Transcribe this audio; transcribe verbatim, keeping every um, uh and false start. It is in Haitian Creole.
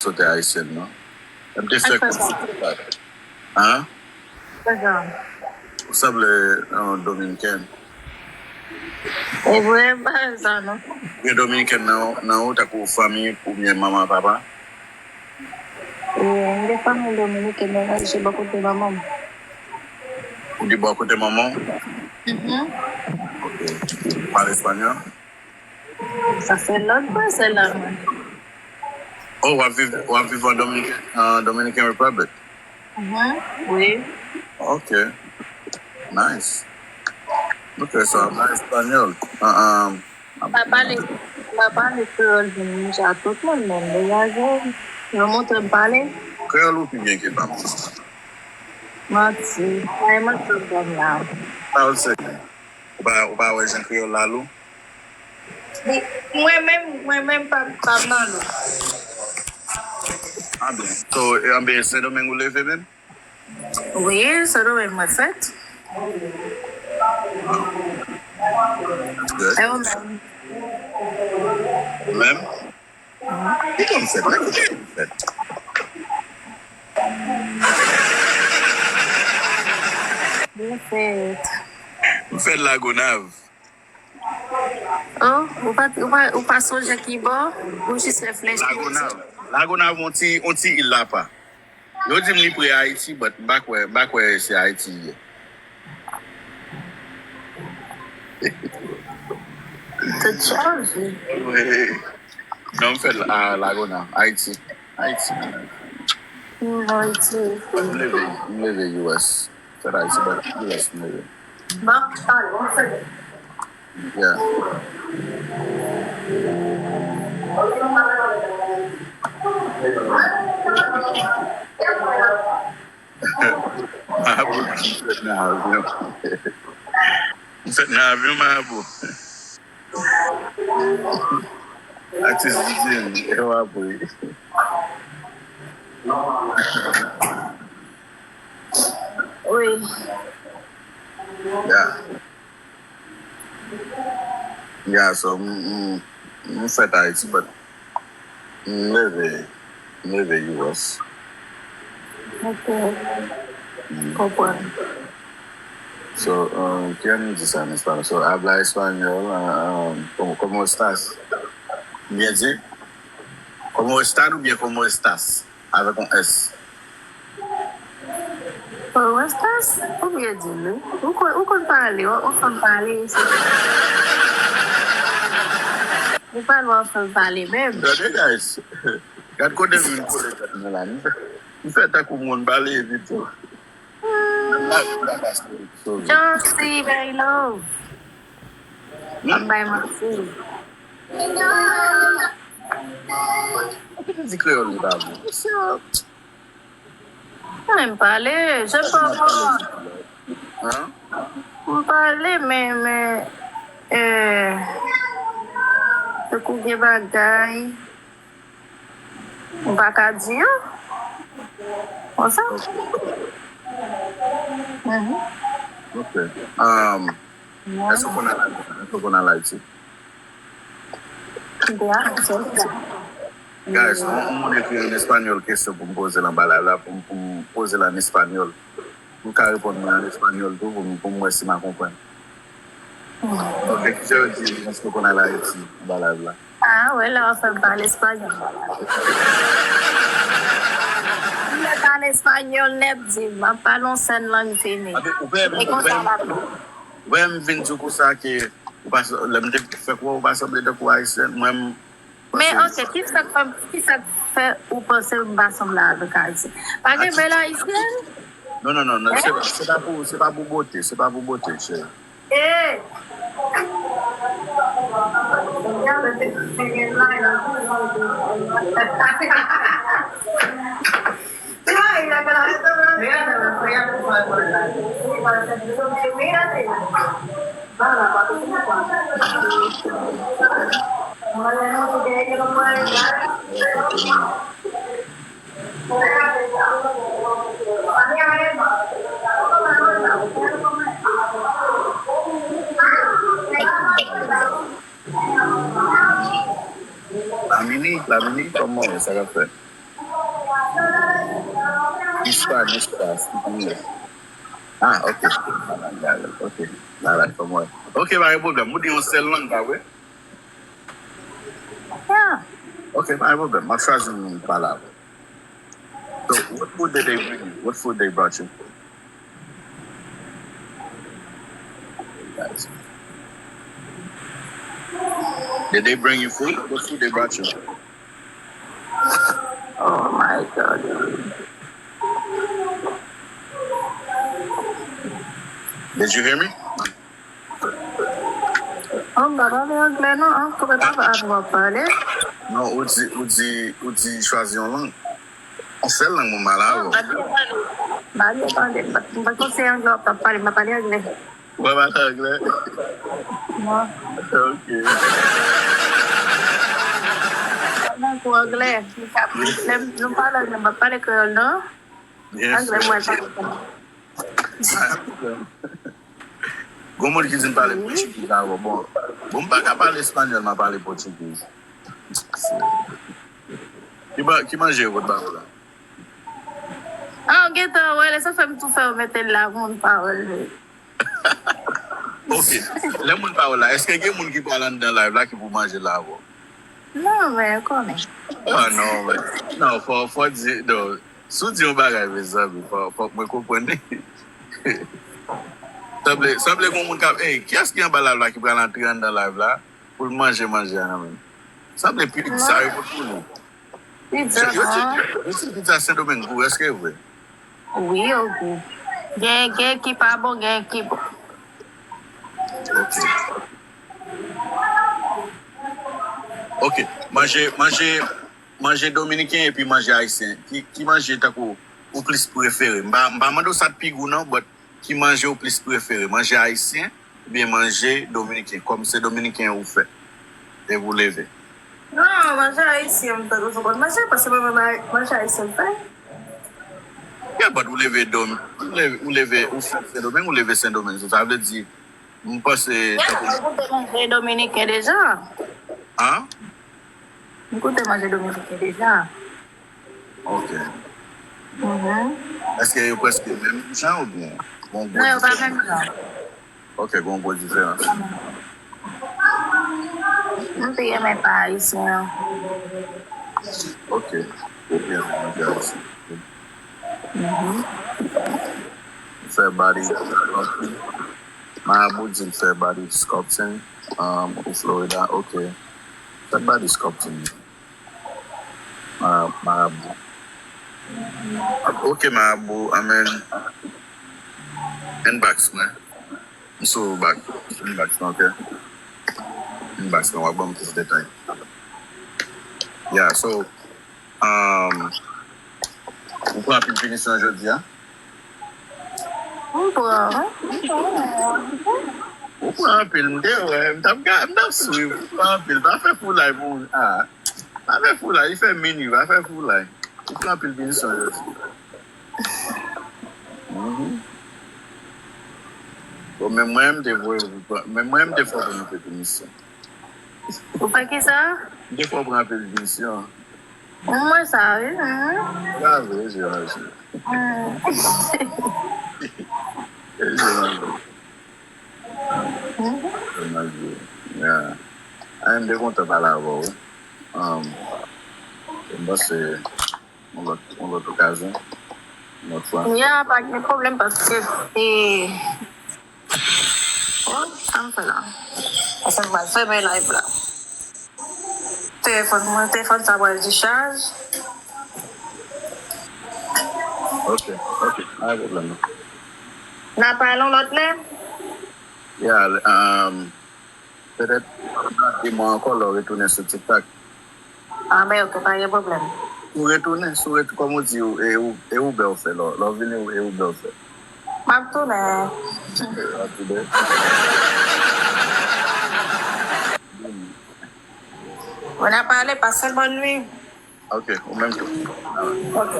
sote ayisyèn, non. M te fè kòm sa. Hein? Ou sanble yon Dominiken. E vre, pa sa, non. Gen Dominiken nan, nan ou, tankou fanmi, oubyen manman, papa? E, m gen fanmi Dominiken, men se bò kote manman m. Ou di bò kote manman w? Mhm. Ok. Ou pale espanyòl? Sa fè lòt bò, se la, mwen. Oh, w ap viv, w ap viv an Dominican, an Dominican Republic? Mhm, wi. Ok. Nice. Ok, so, w ap pale espanyòl. Ah, ah, m ap pale, m ap pale kreyòl Dominiken a tout moun, men degaje w, yo montre m pale. Kreyòl ou pi byen ke pa m. Manti. Ay, manti w ban m la. Pawòl serye. Ou pa, ou pa wè jan kreyòl la lou? Mwen menm, mwen menm pa, pa m nan lou. Ah, byen. So, e, anben, Sendomeng ou leve menm? Wi, Sendomeng mwen fèt. E ou menm? Ou menm? Ki kote m fèt? Nan ki kote m fèt? Mwen fèt. M fèt Lagonav. Oh, ou pa, ou pa, ou pa sonje ki bò? Ou jis reflechi. Lagonav. Lagonav, on ti, on ti il apa. Yo di m li pre Ayiti, but m pa kwè, m pa kwè se Ayiti li ye. Tèt chaje. Wi. Non, m fèt a Lagonav, Ayiti. Ayiti. M Ayiti. M leve, m leve U S. Fèt Ayiti, but U S m leve. Bon, talè, on fè. Yeah. Mabou, m fèt nan avyon. M fèt nan avyon, Mabou. Atis Didin, e w ap ri. Wi. Yeah. Yeah, so, m, m, m fèt Ayiti, but m leve, m leve U S. Ok. Mm. Konprann. So, um, kijan m di sa an espanyòl? So, habla español, uh, um, ¿cómo, cómo estás? Byen di? ¿Cómo están oubyen cómo estás? Avèk yon S. Oh, Westas, ou byen di l, wi. Ou konn, ou konn pale, ou, ou konn pale, se. Ou pa lwen fè m pale menm. Gade, guys. Gad kote m vin kole tèt mwen la. M fè, m fè tankou moun pale epi tou. Josie, very love. M ap bay manti. Ou te di kreyòl li pa bon. Mesye, mwen m pale, je peux encore. Hein? M pale, men, men, eh, tankou gen bagay. M pa ka di yo. Konsa. Ok. Mhm. Ok. Um, èske w konn al, èske w konn al Ayiti? Guys, yon, yon moun ekri an espanyòl kesyon pou m poze l anba live la, pou m, pou m poze l an espanyòl. Ou ka reponn mwen an espanyòl tou pou m, pou m wè si m a konprann. Ok, kijan yo di, èske w konn al Ayiti anba live la? Ah, wè, la w ap fè m pale espanyòl. M vle pale espanyòl nèt, di m, m ap pale yon sèl lang fini. Ou pè, ou pè, ou pè m vin di w konsa ke ou pa, lè m te fèk wè w, ou pa sanble tankou ayisyèn. Mwen, m Men, ok, ki sa k fè, ki sa k fè ou panse m pa sanble avèk Ayisyen? Pa gen bèl Ayisyèn? Non, non, non, non, se, se pa pou, se pa pou bote, se pa pou bote, cheri. Eh! Lamini, Lamini, kòman w ye? Sa k ap fèt? Histoire, histoire, si tu veux. Ah, ok. Ok. Alright, pa gen pwoblèm. Ok, pa gen pwoblèm. Ou di yon sèl lang, pa vre? Yeah. Ok, pa gen pwoblèm. M ap chwazi yon lang pou pale avè w. So, what food did they bring you? What food they brought you? Did they bring you food? What food they brought you? Oh my God. Did you hear me? Oh, m pa pale anglè non, an, kòman papa ap w ap pale? Non, ou di, ou di, ou di chwazi yon lang. Yon sèl lang mwen pale avè w. M pa byen pale. M pa byen pale. M pa, m pa konn se anglè w ap pale, m pa pale anglè. Ou pa pale anglè? Non. Ok. Nan kou anglè, lè nou pale anglè, m pa pale kreyòl non. Anglè mwen pa. Gon moun ki di m pale pòtigiz avè w. Bon, bon, m pa ka pale espanyòl, m a pale pòtigiz. Ki ba-, ki manje yo pot ba ou la? Ah, w gentan wè, lè sa fè m tou fè w mete l la pou moun pa wè l. Ok. Lè moun pa wè l la, èske gen moun ki pral anndan live la ki pou manje la avè w? Non, men, konnen. Ah, non, men. Non, fò, fò di, non. Si w di yon bagay, mezanmi, fò, fòk mwen konprann li. Sanble, sanble gen moun k ap, ey, kiyès ki anba live la ki pral antre anndan live la pou l manje manje a nan men m? Sanble pizza yo pot pou nou. Pizza, yo di, non. Yo di pizza Sendomeng gou, èske e vre? Wi, yo gou. Gen, gen ki pa bon, gen ki bon. Ok. Ok. Manje, manje, manje dominiken epi manje ayisyen. Ki, ki manje tankou ou plis prefere? M pa, m pa mande w sa k pi gou non, but ki manje ou plis prefere? Manje ayisyen oubyen manje dominiken? Kòm se dominiken ou fè e ou leve? Non, manje ayisyen m te toujou konn manje, paske mwen menm ay-, manje ayisyen m fè. Yeah, but ou leve dom-, ou leve, ou leve, ou fèt Sendomeng, ou leve Sendomeng. So, sa vle di, m panse, yeah, tankou m goute manje dominiken deja. An? M goute manje dominiken deja. Ok. Mhm. Èske yo prèske menm jan oubyen? Non, yo pa menm jan. Ok, gon gwo diferans. M pi renmen pa ayisyen an. Ok. Ou pi renmen pa ayisyen. Mhm. Fè body sculpting. Marabou di l fè body sculpting, um, ou Florida. Ok. Fè body sculpting. Mara-, Marabou. Ok, Marabou, amen. Inbox mwen. M sou bak. Inbox mwen, ok. Inbox mwen, w ap ban m plis detay. Yeah, so, um, ou pran anpil pinisyon jodi a? M pran, wi. M pran. Ou pran anpil, m te wè, m t ap ga-, m t ap swiv. Ou pran anpil, pa fè foulay pou moun. Ah, pa fè foulay, li fè minui, pa fè foulay. Ou pran anpil pinisyon jodi. Mhm. Bon, men mwen, m te voye, men mwen, m te fè w pran anpil pinisyon. Ou fè ki sa? M te fè w pran anpil pinisyon. Mwen sa, wi. Mhm. Sa vre, se vre. Mhm. Se vre. Mhm. Se vre. Yeah. Ah, m te kontan pale avè w. Um, m panse yon lòt, yon lòt okazyon, yon lòt fwa. Ya, pa gen pwoblèm paske, e, oh, sa m fè la? Paske m pral fèmen live la. Telefòn mwen, telefòn sa pral dichaj. Ok, ok, pa gen pwoblèm non. N a pale yon lòt lè? Ya, um, Petèt nan de mwa ankò lè w retounen sou TikTok. Ah, ben, ok, pa gen pwoblèm. Si w retounen, si w retounen, kòm ou di, e, e Uber w fè, lè w, lè w vini, e Uber w fè. M ap tounen. W ap tounen. Bon, n a pale, pase bòn nwi. Ok, ou menm tou. Ok.